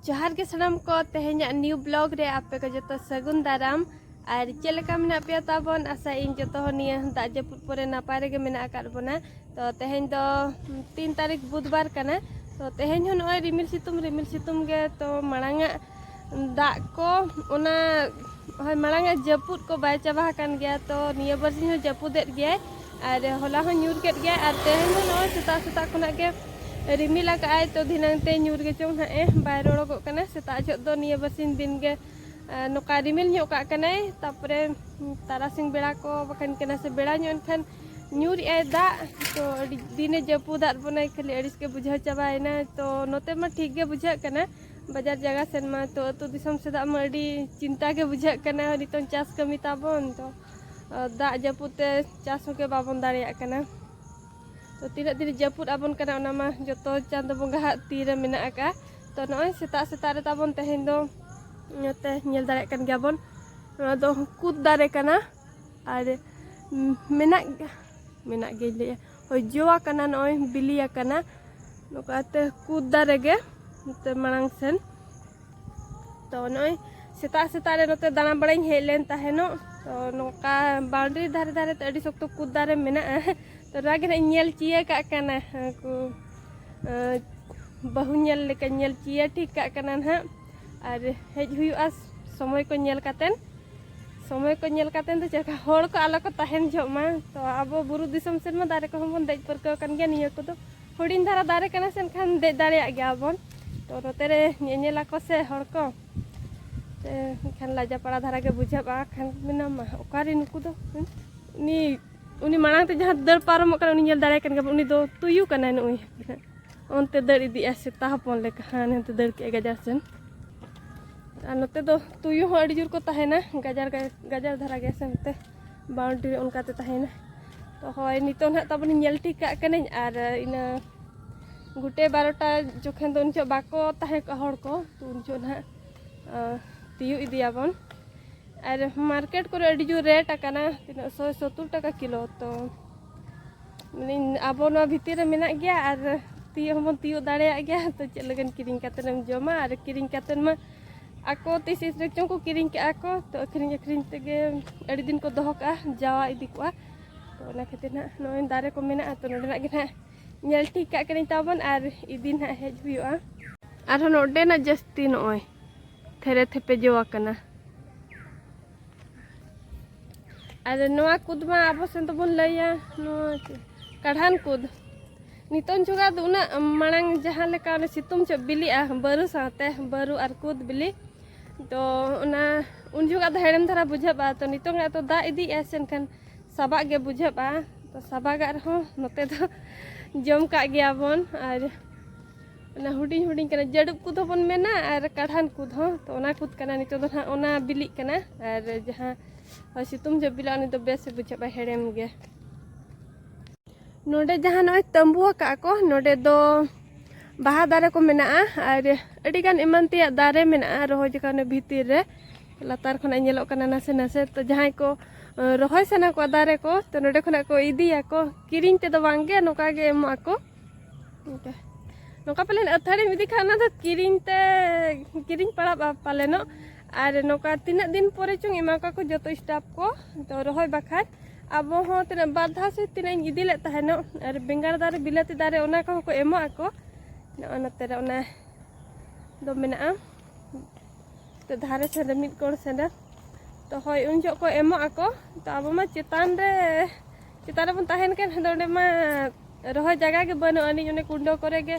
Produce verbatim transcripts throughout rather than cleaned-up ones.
ᱡᱚᱦᱟᱨ ᱜᱮ ᱥᱟᱱᱟᱢ ᱠᱚ, ᱛᱮᱦᱮᱧᱟᱜ new vlog ᱨᱮ ᱟᱯᱮ ᱠᱚ ᱡᱚᱛᱚ ᱥᱟᱹᱜᱩᱱ ᱫᱟᱨᱟᱢ᱾ ᱟᱨ ᱪᱮᱫ ᱞᱮᱠᱟ ᱢᱮᱱᱟᱜ ᱯᱮᱭᱟ ᱛᱟᱵᱚᱱ? ᱟᱥᱟᱭᱟᱹᱧ ᱡᱚᱛᱚ ᱦᱚᱲ ᱱᱤᱭᱟᱹ ᱫᱟᱜ ᱡᱟᱹᱯᱩᱫ ᱯᱚᱨᱮ ᱱᱟᱯᱟᱭ ᱨᱮᱜᱮ ᱢᱮᱱᱟᱜ ᱟᱠᱟᱫ ᱵᱚᱱᱟ᱾ ᱛᱚ ᱛᱮᱦᱮᱧ ᱫᱚ ᱛᱤᱱ ᱛᱟᱹᱨᱤᱠᱷ ᱵᱩᱫᱷᱵᱟᱨ ᱠᱟᱱᱟ᱾ ᱛᱚ ᱛᱮᱦᱮᱧ ᱦᱚᱸ ᱱᱚᱜᱼᱚᱭ ᱨᱤᱢᱤᱞ ᱥᱤᱛᱩᱝ ᱨᱤᱢᱤᱞ ᱥᱤᱛᱩᱝ ᱜᱮ᱾ ᱛᱚ ᱢᱟᱲᱟᱝᱟᱜ ᱫᱟᱜ ᱠᱚ, ᱚᱱᱟ ᱦᱳᱭ ᱢᱟᱲᱟᱝᱟᱜ ᱡᱟᱹᱯᱩᱫ ᱠᱚ ᱵᱟᱭ ᱪᱟᱵᱟ ᱟᱠᱟᱱ ᱜᱮᱭᱟ᱾ ᱛᱚ ᱱᱤᱭᱟᱹ ᱵᱟᱨᱥᱤᱧ ᱦᱚᱸ ᱡᱟᱹᱯᱩᱫᱮᱫ ᱜᱮᱭᱟᱭ ᱟᱨ ᱦᱚᱞᱟ ᱦᱚᱸ ᱧᱩᱨ ᱠᱮᱫ ᱜᱮᱭᱟᱭ ᱟᱨ ᱛᱮᱦᱮᱧ ᱦᱚᱸ ᱱᱚᱜᱼᱚᱭ ᱥᱮᱛᱟᱜ ᱥᱮᱛᱟᱜ ᱠᱷᱚᱱᱟᱜ ᱜᱮ ᱨᱤᱢᱤᱞ ᱟᱠᱟᱫᱼᱟᱭ᱾ ᱛᱚ ᱫᱷᱤᱱᱟᱹᱝ ᱛᱮ ᱧᱩᱨ ᱜᱮᱪᱚᱝ ᱦᱟᱸᱜ ᱮ, ᱵᱟᱭ ᱨᱚᱲᱚᱜᱚᱜ ᱠᱟᱱᱟ᱾ ᱥᱮᱛᱟᱜ ᱡᱚᱦᱚᱜ ᱫᱚ ᱱᱤᱭᱟᱹ ᱵᱟᱨᱥᱤᱧ ᱫᱤᱱ ᱜᱮ ᱟᱨ ᱱᱚᱝᱠᱟ ᱨᱤᱢᱤᱞ ᱧᱚᱜ ᱠᱟᱜ ᱠᱟᱱᱟᱭ, ᱛᱟᱨᱯᱚᱨᱮ ᱛᱟᱨᱟᱥᱤᱧ ᱵᱮᱲᱟ ᱠᱚ ᱵᱟᱠᱷᱟᱱ ᱠᱟᱱᱟ ᱥᱮ ᱵᱮᱲᱟ ᱧᱚᱜ ᱮᱱᱠᱷᱟᱱ ᱧᱩᱨᱮᱜᱼᱟᱭ ᱫᱟᱜ᱾ ᱛᱚ ᱟᱹᱰᱤ ᱫᱤᱱᱮ ᱡᱟᱹᱯᱩᱫᱟᱫ ᱵᱚᱱᱟᱭ, ᱠᱷᱟᱹᱞᱤ ᱟᱹᱲᱤᱥ ᱜᱮ ᱵᱩᱡᱷᱟᱹᱣ ᱪᱟᱵᱟᱭᱮᱱᱟ᱾ ᱛᱚ ᱱᱚᱛᱮ ᱢᱟ ᱴᱷᱤᱠ ᱜᱮ ᱵᱩᱡᱷᱟᱹᱜ ᱠᱟᱱᱟ, ᱵᱟᱡᱟᱨ ᱡᱟᱭᱜᱟ ᱥᱮᱱ ᱢᱟ᱾ ᱛᱚ ᱟᱹᱛᱩ ᱫᱤᱥᱚᱢ ᱥᱮᱫᱟᱜ ᱢᱟ ᱟᱹᱰᱤ ᱪᱤᱱᱛᱟ ᱜᱮ ᱵᱩᱡᱷᱟᱹᱜ ᱠᱟᱱᱟ, ᱱᱤᱛᱚᱝ ᱪᱟᱥ ᱠᱟᱹᱢᱤ ᱛᱟᱵᱚᱱ, ᱛᱚ ᱫᱟᱜ ᱡᱟᱹᱯᱩᱫ ᱛᱮ ᱪᱟᱥ ᱦᱚᱸᱜᱮ ᱵᱟᱵᱚᱱ ᱫᱟᱲᱮᱭᱟᱜ ᱠᱟᱱᱟ᱾ ᱛᱚ ᱛᱤᱱᱟᱹᱜ ᱫᱤᱱ ᱡᱟᱹᱯᱩᱫ ᱟᱵᱚᱱ ᱠᱟᱱᱟ, ᱚᱱᱟ ᱢᱟ ᱡᱚᱛᱚ ᱪᱟᱸᱫᱚ ᱵᱚᱸᱜᱟ ᱦᱟᱜ ᱛᱤᱨᱮ ᱢᱮᱱᱟᱜ ᱟᱠᱟᱫᱼᱟ᱾ ᱛᱚ ᱱᱚᱜᱼᱚᱭ ᱥᱮᱛᱟᱜ ᱥᱮᱛᱟᱜ ᱨᱮ ᱛᱟᱵᱚᱱ ᱛᱮᱦᱮᱧ ᱫᱚ ᱱᱚᱛᱮ ᱧᱮᱞ ᱫᱟᱲᱮᱭᱟᱜ ᱠᱟᱱ ᱜᱮᱭᱟᱵᱚᱱ, ᱱᱚᱣᱟ ᱫᱚ ᱠᱩᱫ ᱫᱟᱨᱮ ᱠᱟᱱᱟ᱾ ᱟᱨ ᱢᱮᱱᱟᱜ, ᱢᱮᱱᱟᱜ ᱜᱮᱧ ᱞᱟᱹᱭᱮᱫᱼᱟ, ᱦᱳᱭ ᱡᱚ ᱟᱠᱟᱱᱟ, ᱱᱚᱜᱼᱚᱭ ᱵᱤᱞᱤ ᱟᱠᱟᱱᱟ᱾ ᱱᱚᱝᱠᱟᱛᱮ ᱠᱩᱫ ᱫᱟᱨᱮ ᱜᱮ ᱱᱚᱛᱮ ᱢᱟᱲᱟᱝ ᱥᱮᱱ᱾ ᱛᱚ ᱱᱚᱜᱼᱚᱭ ᱥᱮᱛᱟᱜ ᱥᱮᱛᱟᱜ ᱨᱮ ᱱᱚᱛᱮ ᱫᱟᱬᱟ ᱵᱟᱲᱟᱧ ᱦᱮᱡ ᱞᱮᱱ ᱛᱟᱦᱮᱱᱚᱜ᱾ ᱛᱚ ᱱᱚᱝᱠᱟ boundary ᱫᱷᱟᱨᱮ ᱫᱷᱟᱨᱮ ᱛᱮ ᱟᱹᱰᱤ ᱥᱚᱠᱛᱚ ᱠᱩᱫ ᱫᱟᱨᱮ ᱢᱮᱱᱟᱜᱼᱟ᱾ ᱛᱚ ᱱᱚᱣᱟ ᱜᱮ ᱱᱟᱜ ᱤᱧ ᱧᱮᱞ ᱪᱤᱭᱟᱹ ᱠᱟᱜ ᱠᱟᱱᱟ, ᱩᱱᱠᱩ ᱵᱟᱹᱦᱩ ᱧᱮᱞ ᱞᱮᱠᱟᱧ ᱧᱮᱞ ᱪᱤᱭᱟᱹ ᱴᱷᱤᱠ ᱠᱟᱜ ᱠᱟᱱᱟ ᱱᱟᱦᱟᱜ᱾ ᱟᱨ ᱦᱮᱡ ᱦᱩᱭᱩᱜᱼᱟ ᱥᱚᱢᱚᱭ ᱠᱚ ᱧᱮᱞ ᱠᱟᱛᱮᱱ᱾ ᱥᱚᱢᱚᱭ ᱠᱚ ᱧᱮᱞ ᱠᱟᱛᱮᱱ ᱫᱚ ᱪᱮᱫ ᱞᱮᱠᱟ ᱦᱚᱲ ᱠᱚ ᱟᱞᱚ ᱠᱚ ᱛᱟᱦᱮᱱ ᱡᱚᱦᱚᱜ ᱢᱟ᱾ ᱛᱚ ᱟᱵᱚ ᱵᱩᱨᱩ ᱫᱤᱥᱚᱢ ᱥᱮᱱ ᱢᱟ ᱫᱟᱨᱮ ᱠᱚᱦᱚᱸ ᱵᱚᱱ ᱫᱮᱡ ᱯᱟᱹᱨᱠᱟᱹᱣ ᱟᱠᱟᱱ ᱜᱮᱭᱟ᱾ ᱱᱤᱭᱟᱹ ᱠᱚᱫᱚ ᱦᱩᱰᱤᱧ ᱫᱷᱟᱨᱟ ᱫᱟᱨᱮ ᱠᱟᱱᱟ ᱥᱮ, ᱮᱱᱠᱷᱟᱱ ᱫᱮᱡ ᱫᱟᱲᱮᱭᱟᱜ ᱜᱮᱭᱟ ᱵᱚᱱ᱾ ᱛᱚ ᱱᱚᱛᱮ ᱨᱮ ᱧᱮᱧᱮᱞ ᱟᱠᱚ ᱥᱮ ᱦᱚᱲ ᱠᱚ, ᱛᱮ ᱮᱱᱠᱷᱟᱱ ᱞᱟᱡᱟ ᱯᱟᱲᱟ ᱫᱷᱟᱨᱟ ᱜᱮ ᱵᱩᱡᱷᱟᱹᱜᱼᱟ᱾ ᱠᱷᱟᱱ ᱢᱮᱱᱟᱢᱟ ᱚᱠᱟᱨᱮ ᱱᱩᱠᱩ ᱫᱚ? ᱩᱱᱤ, ᱩᱱᱤ ᱢᱟᱲᱟᱝ ᱛᱮ ᱡᱟᱦᱟᱸ ᱫᱟᱹᱲ ᱯᱟᱨᱚᱢᱚᱜ ᱠᱟᱱᱟ, ᱩᱱᱤ ᱧᱮᱞ ᱫᱟᱲᱮᱭᱟᱭ ᱠᱟᱱ ᱜᱮᱭᱟ ᱵᱚᱱ, ᱩᱱᱤ ᱫᱚ ᱛᱩᱭᱩ ᱠᱟᱱᱟᱭ ᱱᱩᱭ᱾ ᱚᱱᱛᱮ ᱫᱟᱹᱲ ᱤᱫᱤᱜᱼᱟ ᱥᱮᱛᱟ ᱦᱚᱯᱚᱱ ᱞᱮᱠᱟ, ᱦᱟᱱᱮ ᱦᱟᱱᱛᱮ ᱫᱟᱹᱲ ᱠᱮᱜᱼᱟ ᱜᱟᱡᱟᱲ ᱥᱮᱱ᱾ ᱟᱨ ᱱᱚᱛᱮ ᱫᱚ ᱛᱩᱭᱩ ᱦᱚᱸ ᱟᱹᱰᱤ ᱡᱳᱨ ᱠᱚ ᱛᱟᱦᱮᱱᱟ, ᱜᱟᱡᱟᱲ ᱜᱟ-, ᱜᱟᱡᱟᱲ ᱫᱷᱟᱨᱟ ᱜᱮᱭᱟ ᱥᱮ ᱱᱚᱛᱮ, boundary ᱨᱮ ᱚᱱᱠᱟᱛᱮ ᱛᱟᱦᱮᱱᱟ᱾ ᱛᱚ ᱦᱳᱭ, ᱱᱤᱛᱚᱜ ᱱᱟᱦᱟᱜ ᱛᱟᱵᱚᱱ ᱧᱮᱞ ᱴᱷᱤᱠ ᱠᱟᱜ ᱠᱟᱹᱱᱟᱹᱧ, ᱟᱨ ᱤᱱᱟᱹ ᱜᱚᱴᱮ ᱵᱟᱨᱚᱴᱟ ᱡᱚᱠᱷᱚᱱ ᱫᱚ ᱩᱱ ᱡᱚᱦᱚᱜ ᱵᱟᱠᱚ ᱛᱟᱦᱮᱸ ᱠᱚᱜᱼᱟ ᱦᱚᱲ ᱠᱚ, ᱛᱚ ᱩᱱ ᱡᱚᱦᱚᱜ ᱱᱟᱦᱟᱜ, ᱟᱸ, ᱛᱤᱭᱳᱜ ᱤᱫᱤᱭᱟᱵᱚᱱ᱾ ᱟᱨ market ᱠᱚᱨᱮ ᱟᱹᱰᱤ ᱡᱳᱨ rate ᱟᱠᱟᱱᱟ, ᱛᱤᱱᱟᱹᱜ, ᱥᱚᱭ ᱥᱚᱛᱛᱚᱨ ᱴᱟᱠᱟ ᱠᱤᱞᱳ᱾ ᱛᱚ ᱢᱟᱱᱮ ᱟᱵᱚ ᱱᱚᱣᱟ ᱵᱷᱤᱛᱤᱨ ᱨᱮ ᱢᱮᱱᱟᱜ ᱜᱮᱭᱟ, ᱟᱨ ᱛᱤᱭᱳᱜ ᱦᱚᱸᱵᱚᱱ ᱛᱤᱭᱳᱜ ᱫᱟᱲᱮᱭᱟᱜ ᱜᱮᱭᱟ᱾ ᱛᱚ ᱪᱮᱫ ᱞᱟᱹᱜᱤᱫ ᱠᱤᱨᱤᱧ ᱠᱟᱛᱮᱫ ᱮᱢ ᱡᱚᱢᱟ? ᱟᱨ ᱠᱤᱨᱤᱧ ᱠᱟᱛᱮᱫ ᱢᱟ ᱟᱠᱚ ᱛᱤᱥ ᱤᱥ ᱨᱮ ᱪᱚᱝ ᱠᱚ ᱠᱤᱨᱤᱧ ᱠᱟᱜᱼᱟ ᱠᱚ, ᱛᱚ ᱟᱹᱠᱷᱨᱤᱧ ᱟᱹᱠᱷᱨᱤᱧ ᱛᱮᱜᱮ ᱟᱹᱰᱤ ᱫᱤᱱ ᱠᱚ ᱫᱚᱦᱚ ᱠᱟᱜᱼᱟ, ᱡᱟᱣᱟ ᱤᱫᱤ ᱠᱚᱜᱼᱟ᱾ ᱛᱚ ᱚᱱᱟ ᱠᱷᱟᱹᱛᱤᱨ ᱱᱟᱦᱟᱜ ᱱᱚᱜᱼᱚᱭ ᱫᱟᱨᱮ ᱠᱚ ᱢᱮᱱᱟᱜᱼᱟ, ᱛᱚ ᱱᱚᱰᱮᱱᱟᱜ ᱜᱮ ᱱᱟᱦᱟᱜ ᱧᱮᱞ ᱴᱷᱤᱠ ᱠᱟᱜ ᱠᱟᱹᱱᱟᱹᱧ ᱛᱟᱵᱚᱱ, ᱟᱨ ᱤᱫᱤ ᱱᱟᱦᱟᱜ ᱦᱮᱡ ᱦᱩᱭᱩᱜᱼᱟ᱾ ᱟᱨᱦᱚᱸ ᱱᱚᱰᱮᱱᱟᱜ ᱡᱟᱹᱥᱛᱤ ᱱᱚᱜᱼᱚᱭ ᱛᱷᱮᱨᱮ ᱛᱷᱮᱯᱮ ᱡᱚ ᱟᱠᱟᱱᱟ᱾ ᱟᱨ ᱱᱚᱣᱟ ᱠᱩᱫ ᱢᱟ ᱟᱵᱚ ᱥᱮᱱ ᱫᱚᱵᱚᱱ ᱞᱟᱹᱭᱟ ᱱᱚᱣᱟ ᱪᱮᱫ? ᱠᱟᱲᱦᱟᱱ ᱠᱩᱫ᱾ ᱱᱤᱛᱚᱝ ᱡᱚᱜᱟᱜ ᱫᱚ ᱩᱱᱟᱹᱜ ᱢᱟᱲᱟᱝ ᱡᱟᱦᱟᱸ ᱞᱮᱠᱟ ᱚᱱᱟ ᱥᱤᱛᱩᱝ ᱪᱚᱜ ᱵᱤᱞᱤᱜᱼᱟ, ᱵᱟᱹᱨᱩ ᱥᱟᱶᱛᱮ, ᱵᱟᱹᱨᱩ ᱟᱨ ᱠᱩᱫ ᱵᱤᱞᱤ, ᱛᱚ ᱚᱱᱟ ᱩᱱ ᱡᱚᱜᱟᱜ ᱫᱚ ᱦᱮᱲᱮᱢ ᱫᱷᱟᱨᱟ ᱵᱩᱡᱷᱟᱹᱜᱼᱟ᱾ ᱛᱚ ᱱᱤᱛᱚᱝ ᱟᱜ ᱫᱚ ᱫᱟᱜ ᱤᱫᱤᱭᱮᱜᱼᱟ ᱥᱮ, ᱮᱱᱠᱷᱟᱱ ᱥᱟᱵᱟᱜ ᱜᱮ ᱵᱩᱡᱷᱟᱹᱜᱼᱟ᱾ ᱛᱚ ᱥᱟᱵᱟᱜᱟᱜ ᱨᱮᱦᱚᱸ ᱱᱚᱛᱮ ᱫᱚ ᱡᱚᱢ ᱠᱟᱜ ᱜᱮᱭᱟ ᱵᱚᱱ᱾ ᱟᱨ ᱚᱱᱟ ᱦᱩᱰᱤᱧ ᱦᱩᱰᱤᱧ ᱠᱟᱱᱟ, ᱡᱟᱹᱲᱩᱵ ᱠᱩᱫ ᱦᱚᱸᱵᱚᱱ ᱢᱮᱱᱟ ᱟᱨ ᱠᱟᱲᱦᱟᱱ ᱠᱩᱫ ᱦᱚᱸ, ᱛᱚ ᱚᱱᱟ ᱠᱩᱫ ᱠᱟᱱᱟ᱾ ᱱᱤᱛᱚᱜ ᱫᱚ ᱱᱟᱦᱟᱜ ᱚᱱᱟ ᱵᱤᱞᱤᱜ ᱠᱟᱱᱟ, ᱟᱨ ᱡᱟᱦᱟᱸ ᱦᱚᱭ ᱥᱤᱛᱩᱝ ᱡᱚᱦᱚᱜ ᱵᱤᱞᱤᱜᱼᱟ, ᱩᱱᱤ ᱫᱚ ᱵᱮᱥ ᱮ ᱵᱩᱡᱷᱟᱹᱜᱼᱟ, ᱦᱮᱲᱮᱢ ᱜᱮ᱾ ᱱᱚᱰᱮ ᱡᱟᱦᱟᱸ ᱱᱚᱜᱼᱚᱭ ᱛᱟᱹᱢᱵᱩ ᱟᱠᱟᱫ ᱠᱚ, ᱱᱚᱰᱮ ᱫᱚ ᱵᱟᱦᱟ ᱫᱟᱨᱮ ᱠᱚ ᱢᱮᱱᱟᱜᱼᱟ ᱟᱨ ᱟᱹᱰᱤᱜᱟᱱ ᱮᱢᱟᱱ ᱛᱮᱭᱟᱜ ᱫᱟᱨᱮ ᱢᱮᱱᱟᱜᱼᱟ ᱨᱚᱦᱚᱭ ᱡᱚᱠᱷᱟᱱ ᱚᱱᱟ ᱵᱷᱤᱛᱤᱨ ᱨᱮ᱾ ᱞᱟᱛᱟᱨ ᱠᱷᱚᱱᱟᱜ ᱧᱮᱞᱚᱜ ᱠᱟᱱᱟ ᱱᱟᱥᱮ ᱱᱟᱥᱮ᱾ ᱛᱚ ᱡᱟᱦᱟᱸᱭ ᱠᱚ, ᱮ, ᱨᱚᱦᱚᱭ ᱥᱟᱱᱟ ᱠᱚᱣᱟ ᱫᱟᱨᱮ ᱠᱚ, ᱛᱚ ᱱᱚᱰᱮ ᱠᱷᱚᱱᱟᱜ ᱠᱚ ᱤᱫᱤᱭᱟᱠᱚ, ᱠᱤᱨᱤᱧ ᱛᱮᱫᱚ ᱵᱟᱝᱜᱮ, ᱱᱚᱝᱠᱟ ᱜᱮ ᱮᱢᱚᱜ ᱟᱠᱚ᱾ ᱱᱚᱝᱠᱟ, ᱱᱚᱝᱠᱟ ᱯᱟᱞᱮᱱ ᱟᱹᱛᱷᱟᱹᱲᱤᱢ ᱤᱫᱤ ᱠᱷᱟᱱ ᱚᱱᱟ ᱫᱚ ᱠᱤᱨᱤᱧ ᱛᱮ, ᱠᱤᱨᱤᱧ ᱯᱟᱲᱟᱜᱼᱟ ᱯᱟᱞᱮᱱᱚᱜ᱾ ᱟᱨ ᱱᱚᱝᱠᱟ ᱛᱤᱱᱟᱹᱜ ᱫᱤᱱ ᱯᱚᱨᱮ ᱪᱚᱝ ᱮᱢᱟ ᱠᱚᱣᱟ ᱠᱚ ᱡᱚᱛᱚ staff ᱠᱚ, ᱛᱚ ᱨᱚᱦᱚᱭ ᱵᱟᱠᱷᱟᱡ᱾ ᱟᱵᱚ ᱦᱚᱸ ᱛᱤᱱᱟᱹᱜ ᱵᱟᱨ ᱫᱷᱟᱣ ᱥᱮ ᱛᱤᱱᱟᱹᱜ ᱤᱧ ᱤᱫᱤ ᱞᱮᱫ ᱛᱟᱦᱮᱱᱚᱜ, ᱟᱨ ᱵᱮᱸᱜᱟᱲ ᱫᱟᱨᱮ, ᱵᱤᱞᱟᱹᱛᱤ ᱫᱟᱨᱮ, ᱚᱱᱟ ᱠᱚᱦᱚᱸ ᱠᱚ ᱮᱢᱚᱜ ᱟᱠᱚ᱾ ᱱᱚᱜᱼᱚ ᱱᱚᱛᱮ ᱨᱮ ᱚᱱᱟ ᱫᱚ ᱢᱮᱱᱟᱜᱼᱟ᱾ ᱛᱚ ᱫᱷᱟᱨᱮ ᱥᱮᱱ ᱨᱮ ᱢᱤᱫ ᱠᱚᱬ ᱥᱮᱱ ᱨᱮ᱾ ᱛᱚ ᱦᱳᱭ, ᱩᱱ ᱡᱚᱦᱚᱜ ᱠᱚ ᱮᱢᱚᱜ ᱟᱠᱚ᱾ ᱛᱚ ᱟᱵᱚ ᱢᱟ ᱪᱮᱛᱟᱱ ᱨᱮ, ᱪᱮᱛᱟᱱ ᱨᱮᱵᱚᱱ ᱛᱟᱦᱮᱱ ᱠᱟᱱ, ᱟᱫᱚ ᱚᱸᱰᱮ ᱢᱟ ᱨᱚᱦᱚᱭ ᱡᱟᱭᱜᱟ ᱜᱮ ᱵᱟᱹᱱᱩᱜ ᱟᱹᱱᱤᱡ᱾ ᱚᱱᱮ ᱠᱩᱸᱰᱚ ᱠᱚᱨᱮ ᱜᱮ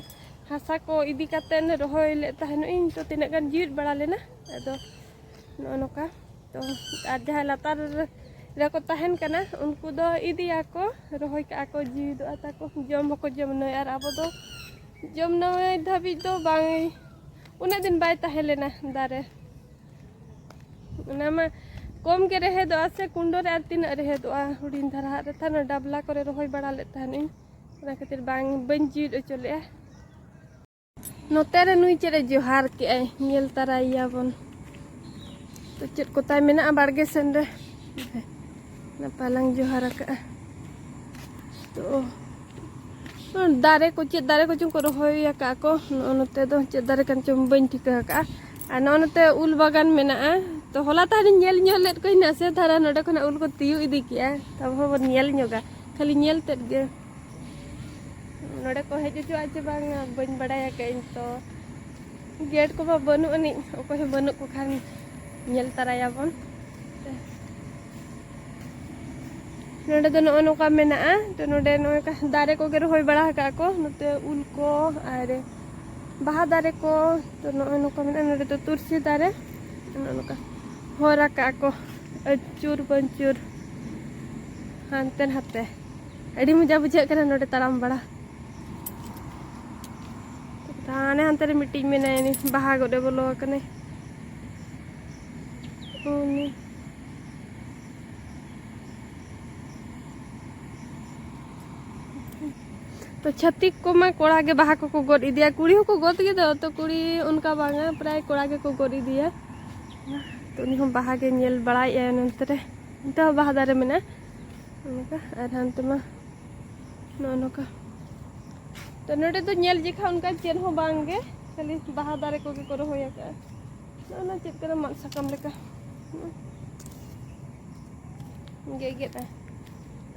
ᱦᱟᱥᱟ ᱠᱚ ᱤᱫᱤ ᱠᱟᱛᱮᱫ ᱨᱚᱦᱚᱭ ᱞᱮᱫ ᱛᱟᱦᱮᱱᱚᱜ ᱤᱧ᱾ ᱛᱚ ᱛᱤᱱᱟᱹᱜ ᱜᱟᱱ ᱡᱤᱣᱮᱫ ᱵᱟᱲᱟ ᱞᱮᱱᱟ᱾ ᱟᱫᱚ ᱱᱚᱜᱼᱚ ᱱᱚᱝᱠᱟ᱾ ᱛᱚ ᱟᱨ ᱡᱟᱦᱟᱸᱭ ᱞᱟᱛᱟᱨ ᱨᱮᱠᱚ ᱛᱟᱦᱮᱱ ᱠᱟᱱᱟ, ᱩᱱᱠᱩ ᱫᱚ ᱤᱫᱤᱭᱟᱠᱚ, ᱨᱚᱦᱚᱭ ᱠᱟᱜᱼᱟ ᱠᱚ, ᱡᱤᱣᱮᱫᱚᱜᱼᱟ ᱛᱟᱠᱚ, ᱡᱚᱢ ᱦᱚᱸᱠᱚ ᱡᱚᱢ ᱱᱟᱹᱭ᱾ ᱟᱨ ᱟᱵᱚ ᱫᱚ ᱡᱚᱢ ᱱᱟᱹᱭ ᱫᱷᱟᱹᱵᱤᱡ ᱫᱚ ᱵᱟᱝ, ᱩᱱᱟᱹᱜ ᱫᱤᱱ ᱵᱟᱭ ᱛᱟᱦᱮᱸ ᱞᱮᱱᱟ ᱫᱟᱨᱮ᱾ ᱚᱱᱟ ᱢᱟ ᱠᱚᱢ ᱜᱮ ᱨᱮᱦᱮᱫᱚᱜᱼᱟ ᱥᱮ, ᱠᱩᱸᱰᱚ ᱨᱮ ᱟᱨ ᱛᱤᱱᱟᱹᱜ ᱨᱮᱦᱮᱫᱚᱜᱼᱟ? ᱦᱩᱰᱤᱧ ᱫᱷᱟᱨᱟ ᱦᱟᱜ ᱨᱮ ᱛᱟᱦᱮᱱᱟ, ᱰᱟᱵᱞᱟ ᱠᱚᱨᱮ ᱨᱚᱦᱚᱭ ᱵᱟᱲᱟ ᱞᱮᱫ ᱛᱟᱦᱮᱱᱤᱧ, ᱚᱱᱟ ᱠᱷᱟᱹᱛᱤᱨ ᱵᱟᱝ, ᱵᱟᱹᱧ ᱡᱤᱣᱮᱫ ᱦᱚᱪᱚ ᱞᱮᱫᱼᱟ᱾ ᱱᱚᱛᱮ ᱨᱮ ᱱᱩᱭ ᱪᱮᱫ ᱮ ᱡᱚᱦᱟᱨ ᱠᱮᱜᱼᱟᱭ, ᱧᱮᱞ ᱛᱟᱨᱟᱭᱮᱭᱟᱵᱚᱱ᱾ ᱛᱚ ᱪᱮᱫ ᱠᱚᱛᱟᱭ ᱢᱮᱱᱟᱜᱼᱟ ᱵᱟᱲᱜᱮ ᱥᱮᱱ ᱨᱮ? ᱱᱟᱯᱟᱭ ᱞᱟᱝ ᱡᱚᱦᱟᱨ ᱟᱠᱟᱜᱼᱟ᱾ ᱛᱚ ᱫᱟᱨᱮ ᱠᱚ, ᱪᱮᱫ ᱫᱟᱨᱮ ᱠᱚᱪᱚᱝ ᱠᱚ ᱨᱚᱦᱚᱭ ᱟᱠᱟᱫᱼᱟ ᱠᱚ᱾ ᱱᱚᱜᱼᱚ ᱱᱚᱛᱮ ᱫᱚ ᱪᱮᱫ ᱫᱟᱨᱮ ᱠᱟᱱ ᱪᱚᱝ ᱵᱟᱹᱧ ᱴᱷᱤᱠᱟᱹ ᱟᱠᱟᱫᱼᱟ᱾ ᱟᱨ ᱱᱚᱜᱼᱚ ᱱᱚᱛᱮ ᱩᱞ ᱵᱟᱜᱟᱱ ᱢᱮᱱᱟᱜᱼᱟ᱾ ᱛᱚ ᱦᱚᱞᱟ ᱛᱟᱦᱮᱱᱤᱧ ᱧᱮᱞ ᱧᱚᱜ ᱞᱮᱫ ᱠᱚᱣᱟᱧ ᱱᱟᱥᱮ ᱫᱷᱟᱨᱟ, ᱱᱚᱰᱮ ᱠᱷᱚᱱᱟᱜ ᱩᱞ ᱠᱚ ᱛᱤᱭᱳᱜ ᱤᱫᱤ ᱠᱮᱜᱼᱟ᱾ ᱛᱚ ᱟᱵᱚ ᱦᱚᱸ ᱵᱚᱱ ᱧᱮᱞ ᱧᱚᱜᱟ, ᱠᱷᱟᱹᱞᱤ ᱧᱮᱞ ᱛᱮᱫ ᱜᱮ᱾ ᱱᱚᱰᱮ ᱠᱚ ᱦᱮᱡ ᱦᱚᱪᱚᱜᱼᱟ ᱪᱮ ᱵᱟᱝ ᱵᱟᱹᱧ ᱵᱟᱲᱟᱭᱟ ᱠᱟᱜ ᱤᱧ᱾ ᱛᱚ ᱜᱮᱴ ᱠᱚᱢᱟ ᱵᱟᱹᱱᱩᱜ ᱟᱹᱱᱤᱡ, ᱚᱠᱚᱭ ᱦᱚᱸ ᱵᱟᱹᱱᱩᱜ ᱠᱚ ᱠᱷᱟᱱ ᱧᱮᱞ ᱛᱟᱨᱟᱭᱟᱵᱚᱱ᱾ ᱱᱚᱰᱮ ᱫᱚ ᱱᱚᱜᱼᱚ ᱱᱚᱝᱠᱟ ᱢᱮᱱᱟᱜᱼᱟ᱾ ᱛᱚ ᱱᱚᱰᱮ ᱱᱚᱜᱼᱚᱭ ᱠᱟ-, ᱫᱟᱨᱮ ᱠᱚᱜᱮ ᱨᱚᱦᱚᱭ ᱵᱟᱲᱟ ᱟᱠᱟᱫ ᱠᱚ, ᱱᱚᱛᱮ ᱩᱞ ᱠᱚ ᱟᱨ ᱵᱟᱦᱟ ᱫᱟᱨᱮ ᱠᱚ᱾ ᱛᱚ ᱱᱚᱜᱼᱚᱭ ᱱᱚᱝᱠᱟ ᱢᱮᱱᱟᱜᱼᱟ᱾ ᱱᱚᱰᱮ ᱫᱚ ᱛᱩᱨᱥᱤ ᱫᱟᱨᱮ ᱱᱚᱜᱼᱚ ᱱᱚᱝᱠᱟ ᱦᱚᱨ ᱟᱠᱟᱫ ᱠᱚ ᱟᱹᱪᱩᱨ ᱯᱟᱹᱧᱪᱩᱨ ᱦᱟᱱᱛᱮ ᱱᱟᱛᱮ᱾ ᱟᱹᱰᱤ ᱢᱚᱡᱟ ᱵᱩᱡᱷᱟᱹᱜ ᱠᱟᱱᱟ ᱱᱚᱰᱮ ᱛᱟᱲᱟᱢ ᱵᱟᱲᱟ᱾ ᱦᱟᱱᱮ ᱦᱟᱱᱛᱮ ᱨᱮ ᱢᱤᱫᱴᱤᱡ ᱢᱮᱱᱟᱭᱟ, ᱩᱱᱤ ᱵᱟᱦᱟ ᱜᱚᱫ ᱮ ᱵᱚᱞᱚ ᱟᱠᱟᱱᱟᱭ᱾ ᱩᱱᱤ᱾ ᱛᱚ ᱪᱷᱟᱹᱛᱤᱠ ᱠᱚᱢᱟ ᱠᱚᱲᱟ ᱜᱮ ᱵᱟᱦᱟ ᱠᱚᱠᱚ ᱜᱚᱫ ᱤᱫᱤᱭᱟ, ᱠᱩᱲᱤ ᱦᱚᱸᱠᱚ ᱜᱚᱫ ᱜᱮᱫᱚ, ᱛᱚ ᱠᱩᱲᱤ ᱚᱱᱠᱟ ᱵᱟᱝᱟ, ᱯᱨᱟᱭ ᱠᱚᱲᱟ ᱜᱮᱠᱚ ᱜᱚᱫ ᱤᱫᱤᱭᱟ᱾ ᱛᱚ ᱩᱱᱤ ᱦᱚᱸ ᱵᱟᱦᱟ ᱜᱮ ᱧᱮᱞ ᱵᱟᱲᱟᱭᱮᱫᱼᱟᱭ ᱱᱚᱱᱛᱮ ᱨᱮ, ᱚᱱᱛᱮ ᱦᱚᱸ ᱵᱟᱦᱟ ᱫᱟᱨᱮ ᱢᱮᱱᱟᱜᱼᱟ ᱚᱱᱠᱟ, ᱟᱨ ᱦᱟᱱᱛᱮ ᱢᱟ ᱱᱚᱜᱼᱚ ᱱᱚᱝᱠᱟ᱾ ᱛᱚ ᱱᱚᱰᱮ ᱫᱚ ᱧᱮᱞ ᱡᱮᱠᱷᱟ ᱚᱱᱠᱟ ᱪᱮᱫ ᱦᱚᱸ ᱵᱟᱝ ᱜᱮ, ᱠᱷᱟᱹᱞᱤ ᱵᱟᱦᱟ ᱫᱟᱨᱮ ᱠᱚᱜᱮ ᱠᱚ ᱨᱚᱦᱚᱭ ᱟᱠᱟᱫᱼᱟ᱾ ᱱᱚᱜᱼᱚ ᱱᱚᱣᱟ ᱪᱮᱫ ᱠᱟᱱᱟ, ᱢᱟᱫ ᱥᱟᱠᱟᱢ ᱞᱮᱠᱟ ᱜᱮᱜᱮᱫᱼᱟ᱾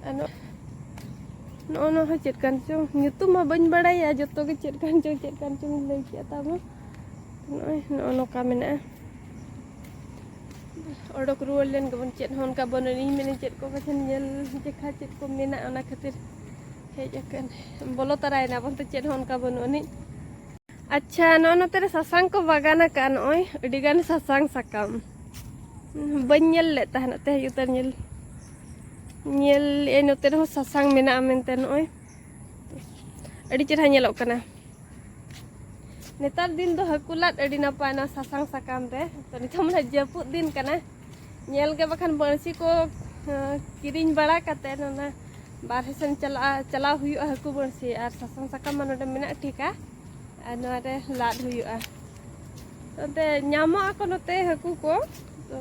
ᱟᱨ ᱱᱚ-, ᱱᱚᱜᱼᱚ ᱱᱚᱣᱟ ᱦᱚᱸ ᱪᱮᱫ ᱠᱟᱱ ᱪᱚᱝ, ᱧᱩᱛᱩᱢ ᱢᱟ ᱵᱟᱹᱧ ᱵᱟᱲᱟᱭᱟ, ᱡᱚᱛᱚ ᱜᱮ ᱪᱮᱫ ᱠᱟᱱ ᱪᱚᱝ, ᱪᱮᱫ ᱠᱟᱱ ᱪᱚᱝ ᱞᱟᱹᱭ ᱠᱮᱫᱼᱟ ᱛᱟᱵᱚ᱾ ᱱᱚᱜᱼᱚᱭ ᱱᱚᱜᱼᱚ ᱱᱚᱝᱠᱟ ᱢᱮᱱᱟᱜᱼᱟ᱾ ᱚᱰᱚᱠ ᱨᱩᱣᱟᱹᱲ ᱞᱮᱱ ᱜᱮᱵᱚᱱ, ᱪᱮᱫ ᱦᱚᱸ ᱚᱱᱠᱟ ᱵᱟᱹᱱᱩᱜ ᱟᱹᱱᱤᱡ᱾ ᱢᱮᱱᱮ ᱪᱮᱫ ᱠᱚ ᱯᱟᱪᱷᱮᱱ ᱧᱮᱞ ᱡᱮᱠᱷᱟ ᱪᱮᱫ ᱠᱚ ᱢᱮᱱᱟᱜᱼᱟ, ᱚᱱᱟ ᱠᱷᱟᱹᱛᱤᱨ ᱦᱮᱡ ᱟᱠᱟᱱ, ᱵᱚᱞᱚ ᱛᱟᱨᱟᱭᱮᱱᱟ ᱵᱚᱱ, ᱛᱚ ᱪᱮᱫ ᱦᱚᱸ ᱚᱱᱠᱟ ᱵᱟᱹᱱᱩᱜ ᱟᱹᱱᱤᱡ᱾ ᱟᱪᱪᱷᱟ, ᱱᱚᱜᱼᱚ ᱱᱚᱛᱮ ᱨᱮ ᱥᱟᱥᱟᱝ ᱠᱚ ᱵᱟᱜᱟᱱ ᱟᱠᱟᱫᱼᱟ, ᱱᱚᱜᱼᱚᱭ ᱟᱹᱰᱤᱜᱟᱱ ᱥᱟᱥᱟᱝ ᱥᱟᱠᱟᱢ᱾ ᱵᱟᱹᱧ ᱧᱮᱞ ᱞᱮᱫ ᱛᱟᱦᱮᱱᱚᱜ, ᱛᱮᱦᱮᱧ ᱩᱛᱟᱹᱨ ᱧᱮᱞ, ᱧᱮᱞ ᱮᱫ ᱱᱚᱛᱮ ᱨᱮᱦᱚᱸ ᱥᱟᱥᱟᱝ ᱢᱮᱱᱟᱜᱼᱟ ᱢᱮᱱᱛᱮ᱾ ᱱᱚᱜᱼᱚᱭ ᱟᱹᱰᱤ ᱪᱮᱨᱦᱟ ᱧᱮᱞᱚᱜ ᱠᱟᱱᱟ᱾ ᱱᱮᱛᱟᱨ ᱫᱤᱱ ᱫᱚ ᱦᱟᱹᱠᱩ ᱞᱟᱫ ᱟᱹᱰᱤ ᱱᱟᱯᱟᱭ, ᱱᱚᱣᱟ ᱥᱟᱥᱟᱝ ᱥᱟᱠᱟᱢ ᱨᱮ᱾ ᱛᱚ ᱱᱤᱛᱚᱜ ᱢᱟ ᱡᱟᱹᱯᱩᱫ ᱫᱤᱱ ᱠᱟᱱᱟ, ᱧᱮᱞ ᱜᱮ ᱵᱟᱠᱷᱟᱱ ᱵᱟᱹᱲᱥᱤ ᱠᱚ, ᱦᱮᱸ, ᱠᱤᱨᱤᱧ ᱵᱟᱲᱟ ᱠᱟᱛᱮᱫ ᱚᱱᱟ ᱵᱟᱨᱦᱮ ᱥᱮᱱ ᱪᱟᱞᱟᱜᱼᱟ, ᱪᱟᱞᱟᱣ ᱦᱩᱭᱩᱜᱼᱟ ᱦᱟᱹᱠᱩ ᱵᱟᱹᱲᱥᱤ᱾ ᱟᱨ ᱥᱟᱥᱟᱝ ᱥᱟᱠᱟᱢ ᱢᱟ ᱱᱚᱰᱮ ᱢᱮᱱᱟᱜ ᱴᱷᱤᱠᱟ, ᱟᱨ ᱱᱚᱣᱟ ᱨᱮ ᱞᱟᱫ ᱦᱩᱭᱩᱜᱼᱟ᱾ ᱛᱚ ᱚᱱᱛᱮ ᱧᱟᱢᱚᱜ ᱟᱠᱚ ᱱᱚᱛᱮ ᱦᱟᱹᱠᱩ ᱠᱚ, ᱛᱚ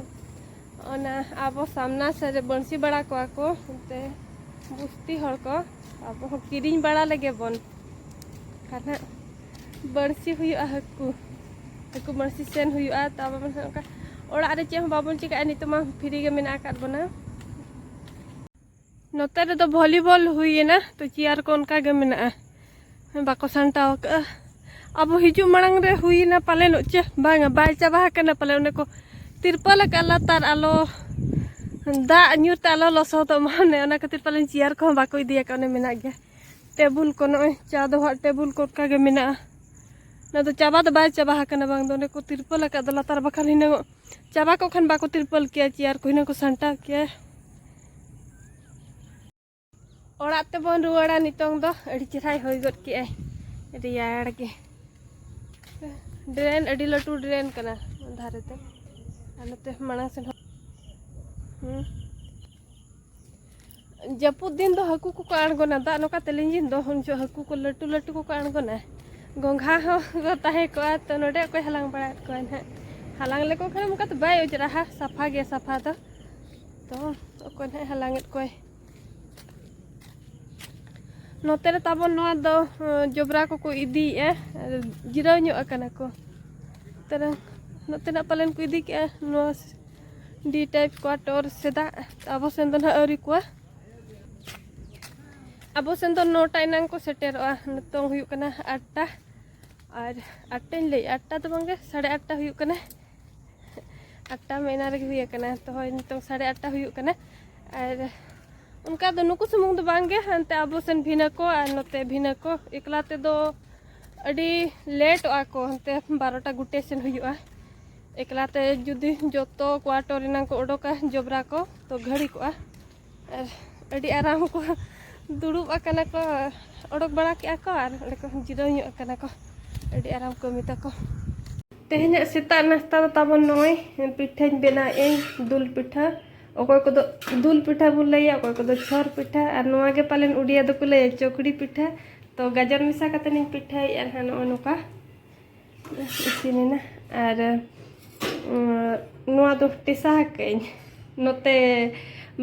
ᱚᱱᱟ ᱟᱵᱚ ᱥᱟᱢᱱᱟ ᱥᱮᱫ ᱨᱮ ᱵᱟᱹᱲᱥᱤ ᱵᱟᱲᱟ ᱠᱚᱣᱟ ᱠᱚ ᱚᱱᱛᱮ ᱵᱩᱥᱛᱤ ᱦᱚᱲ ᱠᱚ᱾ ᱟᱵᱚ ᱦᱚᱸ ᱠᱤᱨᱤᱧ ᱵᱟᱲᱟ ᱞᱮᱜᱮ ᱵᱚᱱ᱾ ᱠᱷᱟᱱ ᱦᱟᱸᱜ ᱵᱟᱹᱲᱥᱤ ᱦᱩᱭᱩᱜᱼᱟ ᱦᱟᱹᱠᱩ, ᱦᱟᱹᱠᱩ ᱵᱟᱹᱲᱥᱤ ᱥᱮᱱ ᱦᱩᱭᱩᱜᱼᱟ᱾ ᱛᱟᱵᱚᱱ ᱦᱟᱸᱜ ᱚᱱᱠᱟ ᱚᱲᱟᱜ ᱨᱮ ᱪᱮᱫ ᱦᱚᱸ ᱵᱟᱵᱚᱱ ᱪᱤᱠᱟᱹᱜᱼᱟ᱾ ᱱᱤᱛᱚᱜ ᱢᱟ ᱯᱷᱨᱤ ᱜᱮ ᱢᱮᱱᱟᱜ ᱟᱠᱟᱫ ᱵᱚᱱᱟ᱾ ᱱᱚᱛᱮ ᱨᱮᱫᱚ ᱵᱷᱚᱞᱤᱵᱚᱞ ᱦᱩᱭᱮᱱᱟ, ᱛᱚ ᱪᱮᱭᱟᱨ ᱠᱚ ᱚᱱᱠᱟ ᱜᱮ ᱢᱮᱱᱟᱜᱼᱟ, ᱵᱟᱠᱚ ᱥᱟᱢᱴᱟᱣ ᱟᱠᱟᱫᱼᱟ᱾ ᱟᱵᱚ ᱦᱤᱡᱩᱜ ᱢᱟᱲᱟᱝ ᱨᱮ ᱦᱩᱭᱮᱱᱟ ᱯᱟᱞᱮᱱᱚᱜ ᱪᱮ ᱵᱟᱝᱟ, ᱵᱟᱭ ᱪᱟᱵᱟ ᱟᱠᱟᱱᱟ ᱯᱟᱞᱮ᱾ ᱚᱱᱮ ᱠᱚ ᱛᱤᱨᱯᱟᱞ ᱟᱠᱟᱫ ᱞᱟᱛᱟᱨ, ᱟᱞᱚ ᱫᱟᱜ ᱧᱩᱨ ᱛᱮ ᱟᱞᱚ ᱞᱚᱥᱚᱫᱚᱜ ᱢᱟ, ᱚᱱᱮ ᱚᱱᱟ ᱠᱷᱟᱹᱛᱤᱨ ᱯᱟᱞᱮᱱ ᱪᱮᱭᱟᱨ ᱠᱚᱦᱚᱸ ᱵᱟᱠᱚ ᱤᱫᱤ ᱟᱠᱟᱫ, ᱚᱱᱮ ᱢᱮᱱᱟᱜ ᱜᱮᱭᱟ᱾ ᱴᱮᱵᱩᱞ ᱠᱚ, ᱱᱚᱜᱼᱚᱭ ᱪᱟ ᱫᱚᱦᱚᱣᱟᱜ ᱴᱮᱵᱩᱞ ᱠᱚ ᱚᱱᱠᱟ ᱜᱮ ᱢᱮᱱᱟᱜᱼᱟ᱾ ᱚᱱᱟ ᱫᱚ ᱪᱟᱵᱟ ᱫᱚ ᱵᱟᱭ ᱪᱟᱵᱟ ᱟᱠᱟᱱᱟ, ᱵᱟᱝ ᱫᱚ ᱚᱸᱰᱮ ᱠᱚ ᱛᱤᱨᱯᱟᱞ ᱟᱠᱟᱫ ᱫᱚ ᱞᱟᱛᱟᱨ, ᱵᱟᱠᱷᱟᱱ ᱦᱤᱱᱟᱹᱝ ᱪᱟᱵᱟ ᱠᱚᱜ ᱠᱷᱟᱱ ᱵᱟᱠᱚ ᱛᱤᱨᱯᱟᱞ ᱠᱮᱭᱟ, ᱪᱮᱭᱟᱨ ᱠᱚ ᱦᱤᱱᱟᱹᱝ ᱠᱚ ᱥᱟᱢᱴᱟᱣ ᱠᱮᱭᱟ᱾ ᱚᱲᱟᱜ ᱛᱮᱵᱚᱱ ᱨᱩᱣᱟᱹᱲᱟ ᱱᱤᱛᱚᱝ ᱫᱚ᱾ ᱟᱹᱰᱤ ᱪᱮᱦᱨᱟᱭ ᱦᱚᱭ ᱜᱚᱫ ᱠᱮᱜᱼᱟᱭ, ᱨᱮᱭᱟᱲ ᱜᱮ᱾ ᱰᱨᱮᱱ, ᱟᱹᱰᱤ ᱞᱟᱹᱴᱩ ᱰᱨᱮᱱ ᱠᱟᱱᱟ ᱫᱷᱟᱨᱮ ᱛᱮ, ᱟᱨ ᱱᱚᱛᱮ ᱢᱟᱲᱟᱝ ᱥᱮᱱ ᱦᱚᱸ᱾ ᱦᱩᱸ᱾ ᱡᱟᱹᱯᱩᱫ ᱫᱤᱱ ᱫᱚ ᱦᱟᱹᱠᱩ ᱠᱚᱠᱚ ᱟᱬᱜᱚᱱᱟ, ᱫᱟᱜ ᱱᱚᱝᱠᱟ ᱛᱮ ᱞᱤᱸᱡᱤᱱ ᱫᱚ, ᱩᱱ ᱡᱚᱦᱚᱜ ᱦᱟᱹᱠᱩ ᱠᱚ ᱞᱟᱹᱴᱩ ᱞᱟᱹᱴᱩ ᱠᱚᱠᱚ ᱟᱬᱜᱚᱱᱟ᱾ ᱜᱚᱸᱜᱷᱟ ᱦᱚᱸ ᱠᱚ ᱛᱟᱦᱮᱸ ᱠᱚᱜᱼᱟ, ᱛᱚ ᱱᱚᱰᱮ ᱚᱠᱚᱭ ᱦᱟᱞᱟᱝ ᱵᱟᱲᱟᱭᱮᱫ ᱠᱚᱣᱟ ᱱᱟᱦᱟᱜ? ᱦᱟᱞᱟᱝ ᱞᱮᱠᱚ ᱠᱷᱟᱱ ᱚᱱᱠᱟ ᱫᱚ ᱵᱟᱭ ᱚᱡᱽᱨᱟᱜᱼᱟ, ᱥᱟᱯᱷᱟ ᱜᱮᱭᱟ ᱥᱟᱯᱷᱟ ᱫᱚ᱾ ᱛᱚ ᱚᱠᱚᱭ ᱱᱟᱦᱟᱜ ᱦᱟᱞᱟᱝᱮᱫ ᱠᱚᱣᱟᱭ? ᱱᱚᱛᱮ ᱨᱮ ᱛᱟᱵᱚᱱ ᱱᱚᱣᱟ ᱫᱚ, ᱡᱚᱵᱽᱨᱟ ᱠᱚᱠᱚ ᱤᱫᱤᱭᱮᱫᱼᱟ, ᱡᱤᱨᱟᱹᱣ ᱧᱚᱜ ᱟᱠᱟᱱᱟ ᱠᱚ᱾ ᱱᱚᱛᱮ ᱨᱮ, ᱱᱚᱛᱮᱱᱟᱜ ᱯᱟᱞᱮᱱ ᱠᱚ ᱤᱫᱤ ᱠᱮᱜᱼᱟ, ᱱᱚᱣᱟ ᱰᱤ ᱴᱟᱭᱤᱯ ᱠᱚᱣᱟᱴᱚᱨ ᱥᱮ ᱫᱟᱜ᱾ ᱟᱵᱚ ᱥᱮᱱ ᱫᱚ ᱱᱟᱦᱟᱜ ᱟᱹᱣᱨᱤ ᱠᱚᱣᱟ᱾ ᱟᱵᱚ ᱥᱮᱱ ᱫᱚ ᱱᱚᱴᱟ ᱮᱱᱟᱝ ᱠᱚ ᱥᱮᱴᱮᱨᱚᱜᱼᱟ᱾ ᱱᱤᱛᱚᱝ ᱦᱩᱭᱩᱜ ᱠᱟᱱᱟ ᱟᱴᱴᱟ, ᱟᱨ ᱟᱴᱴᱟᱧ ᱞᱟᱹᱭᱮᱫᱼᱟ, ᱟᱴᱴᱟ ᱫᱚ ᱵᱟᱝᱜᱮ, ᱥᱟᱲᱮ ᱟᱴᱴᱟ ᱦᱩᱭᱩᱜ ᱠᱟᱱᱟ᱾ ᱟᱴᱴᱟ ᱢᱟ ᱮᱱᱟᱝ ᱨᱮᱜᱮ ᱦᱩᱭ ᱟᱠᱟᱱᱟ᱾ ᱛᱚ ᱦᱳᱭ, ᱱᱤᱛᱚᱝ ᱥᱟᱲᱮ ᱟᱴᱴᱟ ᱦᱩᱭᱩᱜ ᱠᱟᱱᱟ᱾ ᱟᱨ ᱚᱱᱠᱟ ᱫᱚ ᱱᱩᱠᱩ ᱥᱩᱢᱩᱝ ᱫᱚ ᱵᱟᱝᱜᱮ, ᱦᱟᱱᱛᱮ ᱟᱵᱚ ᱥᱮᱱ ᱵᱷᱤᱱᱟᱹ ᱠᱚ ᱟᱨ ᱱᱚᱛᱮ ᱵᱷᱤᱱᱟᱹ ᱠᱚ᱾ ᱮᱠᱞᱟ ᱛᱮᱫᱚ ᱟᱹᱰᱤ ᱞᱮᱴᱚᱜᱼᱟ ᱠᱚ, ᱦᱟᱱᱛᱮ ᱵᱟᱨᱚᱴᱟ ᱜᱚᱴᱮ ᱥᱮᱱ ᱦᱩᱭᱩᱜᱼᱟ᱾ ᱮᱠᱞᱟ ᱛᱮ ᱡᱩᱫᱤ ᱡᱚᱛᱚ ᱠᱚᱣᱟᱴᱚᱨ ᱨᱮᱱᱟᱜ ᱠᱚ ᱚᱰᱳᱠᱟ ᱡᱚᱵᱽᱨᱟ ᱠᱚ, ᱛᱚ ᱜᱷᱟᱹᱲᱤᱠᱚᱜᱼᱟ᱾ ᱟᱨ ᱟᱹᱰᱤ ᱟᱨᱟᱢ ᱠᱚ ᱫᱩᱲᱩᱵ ᱟᱠᱟᱱᱟ ᱠᱚ, ᱚᱰᱳᱠ ᱵᱟᱲᱟ ᱠᱮᱜᱼᱟ ᱠᱚ ᱟᱨ ᱚᱸᱰᱮ ᱠᱚ ᱡᱤᱨᱟᱹᱣ ᱧᱚᱜ ᱟᱠᱟᱱᱟ ᱠᱚ᱾ ᱟᱹᱰᱤ ᱟᱨᱟᱢ ᱠᱟᱹᱢᱤ ᱛᱟᱠᱚ᱾ ᱛᱮᱦᱮᱧᱟᱜ ᱥᱮᱛᱟᱜ ᱱᱟᱥᱛᱟ ᱫᱚ ᱛᱟᱵᱚᱱ ᱱᱚᱜᱼᱚᱭ ᱯᱤᱴᱷᱟᱹᱧ ᱵᱮᱱᱟᱣᱮᱫ ᱟᱹᱧ, ᱫᱩᱞ ᱯᱤᱴᱷᱟᱹ᱾ ᱚᱠᱚᱭ ᱠᱚᱫᱚ ᱫᱩᱞ ᱯᱤᱴᱷᱟᱹ ᱵᱚᱱ ᱞᱟᱹᱭᱟ, ᱚᱠᱚᱭ ᱠᱚᱫᱚ ᱪᱷᱚᱨ ᱯᱤᱴᱷᱟᱹ, ᱟᱨ ᱱᱚᱣᱟ ᱜᱮ ᱯᱟᱞᱮᱱ ᱩᱰᱤᱭᱟ ᱫᱚᱠᱚ ᱞᱟᱹᱭᱟ ᱪᱚᱠᱲᱤ ᱯᱤᱴᱷᱟᱹ᱾ ᱛᱚ ᱜᱟᱡᱚᱨ ᱢᱮᱥᱟ ᱠᱟᱛᱮ ᱤᱧ ᱯᱤᱴᱷᱟᱹᱭᱮᱫᱼᱟ ᱱᱟᱦᱟᱜ ᱱᱚᱜᱼᱚᱭ ᱱᱚᱝᱠᱟ᱾ ᱤᱥᱤᱱᱮᱱᱟ᱾ ᱟᱨ, ᱩᱸ, ᱱᱚᱣᱟ ᱫᱚ ᱴᱮᱥᱟ ᱟᱠᱟᱫᱟᱹᱧ᱾ ᱱᱚᱛᱮ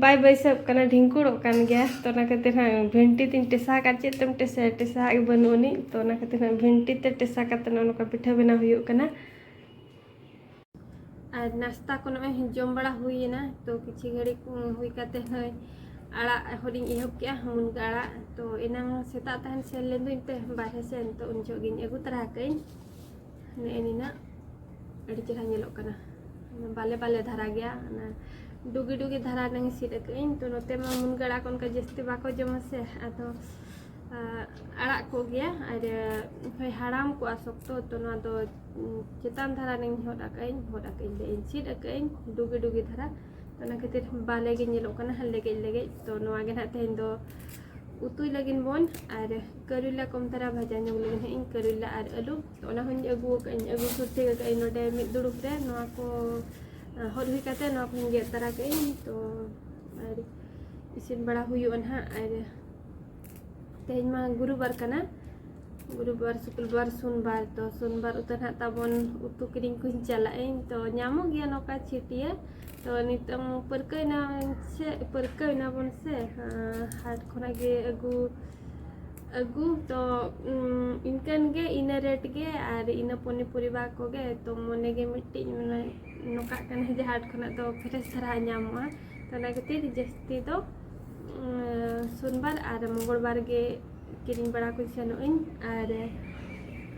ᱵᱟᱭ ᱵᱟᱹᱭᱥᱟᱹᱜ ᱠᱟᱱᱟ, ᱰᱷᱤᱝᱠᱩᱲᱚᱜ ᱠᱟᱱ ᱜᱮᱭᱟ᱾ ᱛᱚ ᱚᱱᱟ ᱠᱷᱟᱹᱛᱤᱨ ᱦᱟᱸᱜ ᱵᱷᱤᱱᱴᱤ ᱛᱤᱧ ᱴᱮᱥᱟ ᱟᱠᱟᱫ, ᱪᱮᱫ ᱛᱮᱢ ᱴᱮᱥᱟᱭᱟ, ᱴᱮᱥᱟ ᱦᱟᱸᱜ ᱜᱮ ᱵᱟᱹᱱᱩᱜ ᱟᱹᱱᱤᱡ᱾ ᱛᱚ ᱚᱱᱟ ᱠᱷᱟᱹᱛᱤᱨ ᱦᱟᱸᱜ ᱵᱷᱤᱱᱴᱤ ᱛᱮ ᱴᱮᱥᱟ ᱠᱟᱛᱮ ᱱᱚᱜᱼᱚ ᱱᱚᱝᱠᱟ ᱯᱤᱴᱷᱟᱹ ᱵᱮᱱᱟᱣ ᱦᱩᱭᱩᱜ ᱠᱟᱱᱟ᱾ ᱟᱨ ᱱᱟᱥᱛᱟ ᱠᱚ ᱱᱚᱜᱼᱚᱭ ᱡᱚᱢ ᱵᱟᱲᱟ ᱦᱩᱭᱮᱱᱟ᱾ ᱛᱚ ᱠᱤᱪᱷᱤ ᱜᱷᱟᱹᱲᱤᱡ ᱦᱩᱭ ᱠᱟᱛᱮ ᱱᱚᱜᱼᱚᱭ ᱟᱲᱟᱜ ᱦᱚᱫᱤᱧ ᱮᱦᱚᱵ ᱠᱮᱜᱼᱟ, ᱢᱩᱱᱜᱟᱹ ᱟᱲᱟᱜ᱾ ᱛᱚ ᱮᱱᱟᱝ ᱥᱮᱛᱟᱜ ᱛᱟᱦᱮᱱ ᱥᱮᱱ ᱞᱮᱱ ᱫᱩᱧ ᱛᱮ ᱵᱟᱨᱦᱮ ᱥᱮᱱ, ᱛᱚ ᱩᱱ ᱡᱚᱦᱚᱜ ᱜᱤᱧ ᱟᱹᱜᱩ ᱛᱚᱨᱟ ᱠᱟᱜᱼᱟᱹᱧ᱾ ᱱᱮᱜᱼᱮ ᱱᱤᱱᱟᱹᱜ ᱟᱹᱰᱤ ᱪᱮᱦᱨᱟ ᱧᱮᱞᱚᱜ ᱠᱟᱱᱟ, ᱵᱟᱞᱮ ᱵᱟᱞᱮ ᱫᱷᱟᱨᱟ ᱜᱮᱭᱟ, ᱚᱱᱟ ᱰᱩᱜᱤ ᱰᱩᱜᱤ ᱫᱷᱟᱨᱟ ᱱᱟᱝ ᱥᱤᱫ ᱟᱠᱟᱜᱼᱟᱹᱧ᱾ ᱛᱚ ᱱᱚᱛᱮ ᱢᱟ ᱢᱩᱱᱜᱟᱹ ᱟᱲᱟᱜ ᱠᱚ ᱚᱱᱠᱟ ᱡᱟᱹᱥᱛᱤ ᱵᱟᱠᱚ ᱡᱚᱢᱟ ᱥᱮ, ᱟᱫᱚ ᱟᱲᱟᱜ ᱠᱚᱜ ᱜᱮᱭᱟ᱾ ᱟᱨ ᱦᱳᱭ, ᱦᱟᱲᱟᱢ ᱠᱚᱜᱼᱟ ᱥᱚᱠᱛᱚ, ᱛᱚ ᱱᱚᱣᱟ ᱫᱚ ᱪᱮᱛᱟᱱ ᱫᱷᱟᱨᱟ ᱨᱮᱧ ᱦᱚᱫ ᱟᱠᱟᱫᱟᱹᱧ, ᱦᱚᱫ ᱟᱠᱟᱫᱟᱹᱧ ᱞᱟᱹᱭᱟᱹᱧ, ᱥᱤᱫ ᱟᱠᱟᱫᱟᱹᱧ ᱰᱩᱜᱤ ᱰᱩᱜᱤ ᱫᱷᱟᱨᱟ᱾ ᱛᱚ ᱚᱱᱟ ᱠᱷᱟᱹᱛᱤᱨ ᱵᱟᱞᱮ ᱜᱮ ᱧᱮᱞᱚᱜ ᱠᱟᱱᱟ, ᱞᱮᱜᱮᱡ ᱞᱮᱜᱮᱡ᱾ ᱛᱚ ᱱᱚᱣᱟ ᱜᱮ ᱱᱟᱦᱟᱜ ᱛᱮᱦᱮᱧ ᱫᱚ ᱩᱛᱩᱭ ᱞᱟᱹᱜᱤᱫ ᱵᱚᱱ᱾ ᱟᱨ ᱠᱟᱹᱨᱤᱞᱟ ᱠᱚᱢ ᱫᱷᱟᱨᱟ ᱵᱷᱟᱡᱟ ᱧᱚᱜ ᱞᱟᱹᱜᱤᱫ ᱱᱟᱦᱟᱜ ᱤᱧ ᱠᱟᱹᱨᱤᱞᱟ ᱟᱨ ᱟᱹᱞᱩ᱾ ᱛᱚ ᱚᱱᱟ ᱦᱚᱸᱧ ᱟᱹᱜᱩ ᱟᱠᱟᱫᱟᱹᱧ, ᱟᱹᱜᱩ ᱥᱩᱨ ᱴᱷᱤᱠ ᱟᱠᱟᱫᱟᱹᱧ ᱱᱚᱰᱮ ᱢᱤᱫ ᱫᱩᱲᱩᱵ ᱨᱮ᱾ ᱱᱚᱣᱟ ᱠᱚ ᱦᱚᱫ ᱦᱩᱭ ᱠᱟᱛᱮ ᱱᱚᱣᱟ ᱠᱚᱧ ᱜᱮᱫ ᱛᱟᱨᱟ ᱠᱟᱜᱼᱟᱹᱧ᱾ ᱛᱚ ᱟᱨ ᱤᱥᱤᱱ ᱵᱟᱲᱟ ᱦᱩᱭᱩᱜᱼᱟ ᱱᱟᱦᱟᱜ᱾ ᱟᱨ ᱛᱮᱦᱮᱧ ᱢᱟ ᱜᱩᱨᱩᱵᱟᱨ ᱠᱟᱱᱟ, ᱜᱩᱨᱩᱵᱟᱨ, ᱥᱩᱠᱨᱵᱟᱨ, ᱥᱩᱱᱵᱟᱨ᱾ ᱛᱚ ᱥᱩᱱᱵᱟᱨ ᱩᱛᱟᱹᱨ ᱱᱟᱦᱟᱜ ᱛᱟᱵᱚᱱ ᱩᱛᱩ ᱠᱤᱨᱤᱧ ᱠᱚᱧ ᱪᱟᱞᱟᱜ ᱟᱹᱧ᱾ ᱛᱚ ᱧᱟᱢᱚᱜ ᱜᱮᱭᱟ ᱱᱚᱝᱠᱟ ᱪᱷᱤᱴᱭᱟᱹ᱾ ᱛᱚ ᱱᱤᱛᱚᱝ ᱯᱟᱹᱨᱠᱟᱹᱣ ᱮᱱᱟ ᱥᱮ, ᱯᱟᱹᱨᱠᱟᱹᱣ ᱮᱱᱟ ᱵᱚᱱ ᱥᱮ, ᱦᱟᱴ ᱠᱷᱚᱱᱟᱜ ᱜᱮ ᱟᱹᱜᱩ ᱟᱹᱜᱩ᱾ ᱛᱚ ᱤᱱᱠᱟᱹᱱ ᱜᱮ, ᱤᱱᱟᱹ ᱨᱮᱴ ᱜᱮ ᱟᱨ ᱤᱱᱟᱹ ᱯᱚᱱᱤᱯᱚᱨᱤᱵᱟ ᱠᱚᱜᱮ᱾ ᱛᱚ ᱢᱚᱱᱮ ᱜᱮ ᱢᱤᱫᱴᱤᱡ ᱢᱟᱱᱮ ᱱᱚᱝᱠᱟᱜ ᱠᱟᱱᱟ ᱡᱮ ᱦᱟᱴ ᱠᱷᱚᱱᱟᱜ ᱫᱚ ᱯᱷᱨᱮᱥ ᱫᱷᱟᱨᱟ ᱧᱟᱢᱚᱜᱼᱟ᱾ ᱛᱚ ᱚᱱᱟ ᱠᱷᱟᱹᱛᱤᱨ ᱡᱟᱹᱥᱛᱤ ᱫᱚ ᱥᱳᱢᱵᱟᱨ ᱟᱨ ᱢᱚᱝᱜᱚᱞᱵᱟᱨ ᱜᱮ ᱠᱤᱨᱤᱧ ᱵᱟᱲᱟ ᱠᱚᱧ ᱥᱮᱱᱚᱜ ᱟᱹᱧ᱾ ᱟᱨ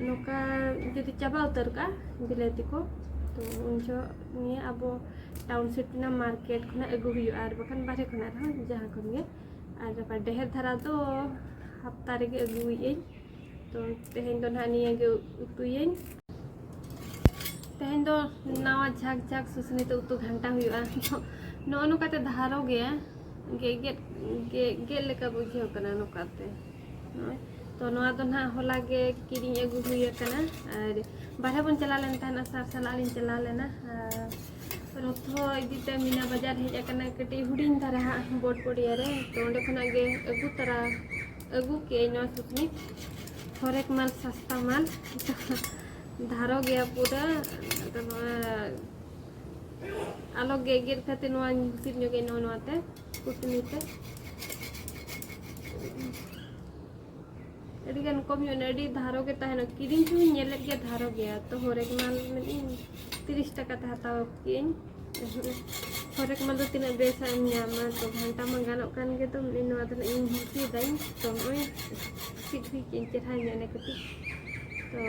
ᱱᱚᱝᱠᱟ ᱡᱩᱫᱤ ᱪᱟᱵᱟ ᱩᱛᱟᱹᱨ ᱠᱟᱜᱼᱟ ᱵᱤᱞᱟᱹᱛᱤ ᱠᱚ, ᱛᱚ ᱩᱱ ᱡᱚᱦᱚᱜ ᱱᱤᱭᱟᱹ ᱟᱵᱚ ᱴᱟᱣᱩᱱᱥᱤᱯ ᱨᱮᱱᱟᱜ ᱢᱟᱨᱠᱮᱴ ᱠᱷᱚᱱᱟᱜ ᱟᱹᱜᱩ ᱦᱩᱭᱩᱜᱼᱟ, ᱟᱨ ᱵᱟᱠᱷᱟᱱ ᱵᱟᱦᱨᱮ ᱠᱷᱚᱱᱟᱜ ᱨᱮᱦᱚᱸ ᱡᱟᱦᱟᱸ ᱠᱷᱚᱱ ᱜᱮ᱾ ᱟᱨ ᱱᱚᱝᱠᱟ ᱰᱷᱮᱨ ᱫᱷᱟᱨᱟ ᱫᱚ ᱦᱟᱯᱛᱟ ᱨᱮᱜᱮ ᱟᱹᱜᱩᱭᱮᱫ ᱟᱹᱧ᱾ ᱛᱚ ᱛᱮᱦᱮᱧ ᱫᱚ ᱱᱟᱦᱟᱜ ᱱᱤᱭᱟᱹ ᱜᱮ ᱩᱛᱩᱭᱟᱹᱧ᱾ ᱛᱮᱦᱮᱧ ᱫᱚ ᱱᱟᱣᱟ ᱡᱷᱟᱠ ᱡᱷᱟᱠ ᱥᱩᱥᱱᱤ ᱛᱮ ᱩᱛᱩ ᱜᱷᱟᱱᱴᱟ ᱦᱩᱭᱩᱜᱼᱟ᱾ ᱱᱚᱜᱼᱚ ᱱᱚᱝᱠᱟᱛᱮ ᱫᱷᱟᱨᱚ ᱜᱮ ᱜᱮᱫ ᱜᱮᱫ ᱜᱮᱫ ᱞᱮᱠᱟ ᱵᱩᱡᱷᱟᱹᱣ ᱠᱟᱱᱟ ᱱᱚᱝᱠᱟᱛᱮ᱾ ᱱᱚᱜᱼᱚᱭ᱾ ᱛᱚ ᱱᱚᱣᱟ ᱫᱚ ᱱᱟᱦᱟᱜ ᱦᱚᱞᱟ ᱜᱮ ᱠᱤᱨᱤᱧ ᱟᱹᱜᱩ ᱦᱩᱭ ᱟᱠᱟᱱᱟ᱾ ᱟᱨ ᱵᱟᱨᱦᱮ ᱵᱚᱱ ᱪᱟᱞᱟᱣ ᱞᱮᱱ ᱛᱟᱦᱮᱱᱟ, ᱥᱟᱨ ᱥᱟᱞᱟᱜ ᱞᱤᱧ ᱪᱟᱞᱟᱣ ᱞᱮᱱᱟ᱾ ᱟᱨ ᱨᱚᱛᱷᱚ ᱤᱫᱤ ᱛᱮ ᱢᱤᱱᱟ ᱵᱟᱡᱟᱨ ᱦᱮᱡ ᱟᱠᱟᱱᱟ, ᱠᱟᱹᱴᱤᱡ ᱦᱩᱰᱤᱧ ᱫᱷᱟᱨᱟ ᱦᱟᱸᱜ ᱵᱚᱴ ᱯᱚᱲᱤᱭᱟ ᱨᱮ᱾ ᱛᱚ ᱚᱸᱰᱮ ᱠᱷᱚᱱᱟᱜ ᱜᱮ ᱟᱹᱜᱩ ᱛᱟᱨᱟ ᱟᱹᱜᱩ ᱠᱮᱜᱼᱟᱹᱧ ᱱᱚᱣᱟ ᱥᱩᱥᱱᱤ᱾ ᱦᱚᱨᱮᱠ ᱢᱟᱞ ᱥᱟᱥᱛᱟ ᱢᱟᱞ᱾ ᱫᱷᱟᱨᱚ ᱜᱮᱭᱟ ᱯᱩᱨᱟᱹ᱾ ᱟᱫᱚ ᱱᱚᱣᱟ ᱟᱞᱚ ᱜᱮ ᱜᱮᱫ ᱠᱷᱟᱹᱛᱤᱨ ᱱᱚᱣᱟᱧ ᱦᱩᱥᱤᱫ ᱧᱚᱜ ᱤᱧ ᱱᱚᱣᱟ ᱱᱚᱣᱟᱛᱮ ᱠᱩᱴᱱᱤ ᱛᱮ᱾ ᱟᱹᱰᱤ ᱜᱟᱱ ᱠᱚᱢ ᱧᱚᱜ ᱮᱱᱟ, ᱟᱹᱰᱤ ᱫᱷᱟᱨᱚ ᱜᱮ ᱛᱟᱦᱮᱱᱟ᱾ ᱠᱤᱨᱤᱧ ᱛᱮᱦᱚᱸᱧ ᱧᱮᱞᱮᱫ ᱜᱮᱭᱟ, ᱫᱷᱟᱨᱚ ᱜᱮᱭᱟ᱾ ᱛᱚ ᱦᱚᱨᱮᱠ ᱢᱟᱞ ᱢᱮᱱᱮᱫ ᱛᱤᱨᱤᱥ ᱴᱟᱠᱟ ᱛᱮ ᱦᱟᱛᱟᱣ ᱠᱮᱫᱟᱹᱧ᱾ ᱦᱚᱨᱮᱠ ᱢᱟᱞ ᱫᱚ ᱛᱤᱱᱟᱹᱜ ᱵᱮᱥᱟᱜ ᱮᱢ ᱧᱟᱢᱟ? ᱛᱚ ᱜᱷᱟᱱᱴᱟ ᱢᱟ ᱜᱟᱱᱚᱜ ᱠᱟᱱ ᱜᱮ᱾ ᱛᱚ ᱢᱮᱱᱮᱫ ᱱᱚᱣᱟ ᱫᱚ ᱱᱟᱜ ᱤᱧ ᱦᱩᱥᱤᱫᱟᱹᱧ᱾ ᱛᱚ ᱱᱚᱜᱼᱚᱭ ᱦᱩᱥᱤᱫ ᱦᱩᱭ ᱠᱮᱫᱟᱹᱧ ᱪᱮᱦᱨᱟ ᱧᱮᱞ ᱠᱟᱹᱴᱤᱡ᱾ ᱛᱚ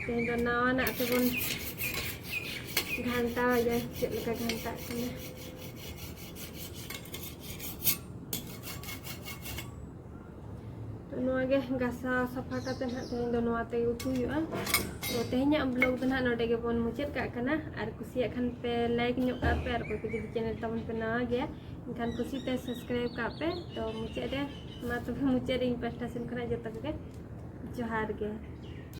ᱛᱮᱦᱮᱧ ᱫᱚ ᱱᱟᱣᱟᱱᱟᱜ ᱛᱮᱵᱚᱱ ᱜᱷᱟᱱᱴᱟᱣᱟᱭᱟ, ᱪᱮᱫ ᱞᱮᱠᱟ ᱜᱷᱟᱱᱴᱟᱜ ᱠᱟᱱᱟ᱾ ᱛᱚ ᱱᱚᱣᱟ ᱜᱮ ᱜᱷᱟᱥᱟᱣ ᱥᱟᱯᱷᱟ ᱠᱟᱛᱮ ᱱᱟᱦᱟᱜ ᱛᱮᱦᱮᱧ ᱫᱚ ᱱᱚᱣᱟ ᱛᱮᱜᱮ ᱩᱛᱩ ᱦᱩᱭᱩᱜᱼᱟ᱾ ᱛᱚ ᱛᱮᱦᱮᱧᱟᱜ vlog ᱫᱚ ᱱᱟᱦᱟᱜ ᱱᱚᱰᱮ ᱜᱮᱵᱚᱱ ᱢᱩᱪᱟᱹᱫ ᱠᱟᱜ ᱠᱟᱱᱟ᱾ ᱟᱨ ᱠᱩᱥᱤᱭᱟᱜ ᱠᱷᱟᱱ ᱯᱮ like ᱧᱚᱜ ᱠᱟᱜ ᱯᱮ, ᱟᱨ ᱚᱠᱚᱭ ᱠᱚ ᱡᱩᱫᱤ channel ᱛᱟᱵᱚᱱ ᱯᱮ ᱱᱟᱣᱟ ᱜᱮᱭᱟ, ᱮᱱᱠᱷᱟᱱ ᱠᱩᱥᱤᱛᱮ subscribe ᱠᱟᱜ ᱯᱮ᱾ ᱛᱚ ᱢᱩᱪᱟᱹᱫ ᱨᱮ, ᱢᱟ ᱛᱚᱵᱮ ᱢᱩᱪᱟᱹᱫ ᱨᱮ ᱤᱧ ᱯᱟᱦᱴᱟ ᱥᱮᱱ ᱠᱷᱚᱱᱟᱜ ᱡᱚᱛᱚ ᱠᱚᱜᱮ ᱡᱚᱦᱟᱨ ᱜᱮ᱾